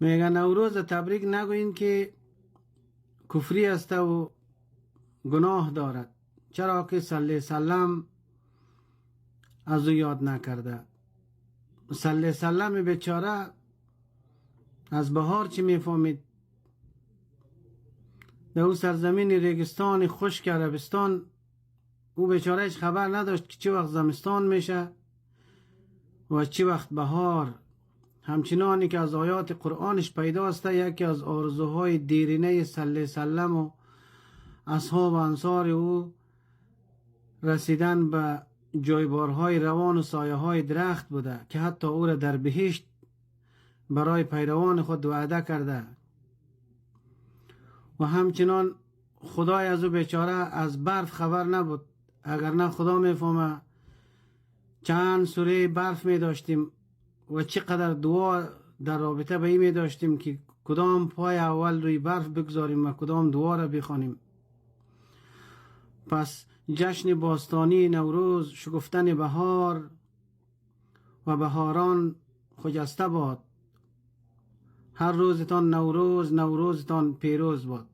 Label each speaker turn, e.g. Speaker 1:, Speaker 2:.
Speaker 1: میگه نوروز تبریک نگوین که کفری است و گناه دارد، چرا که صلی سلم از او یاد نکرده. صلی سلم بیچاره از بهار چی میفهمید؟ در او سرزمین ریگستان خشک عربستان او بیچاره هیچ خبر نداشت که چه وقت زمستان میشه و چه وقت بهار. همچنانی که از آیات قرآنش پیداست، یکی از آرزوهای دیرینه صلی سلم و اصحاب و انصار او رسیدن به جایبارهای روان و سایه های درخت بوده که حتی او را در بهشت برای پیروان خود وعده کرده. و همچنان خدای از او بیچاره از برف خبر نبود، اگر نه خدا میفهمه چند سوره برف می داشتیم و چقدر دعا در رابطه به این می داشتیم که کدام پای اول روی برف بگذاریم و کدام دعا را بخوانیم. پس جشن باستانی نوروز شکفتن بهار و بهاران خجسته باد. هر روزتان نوروز، نوروزتان پیروز باد.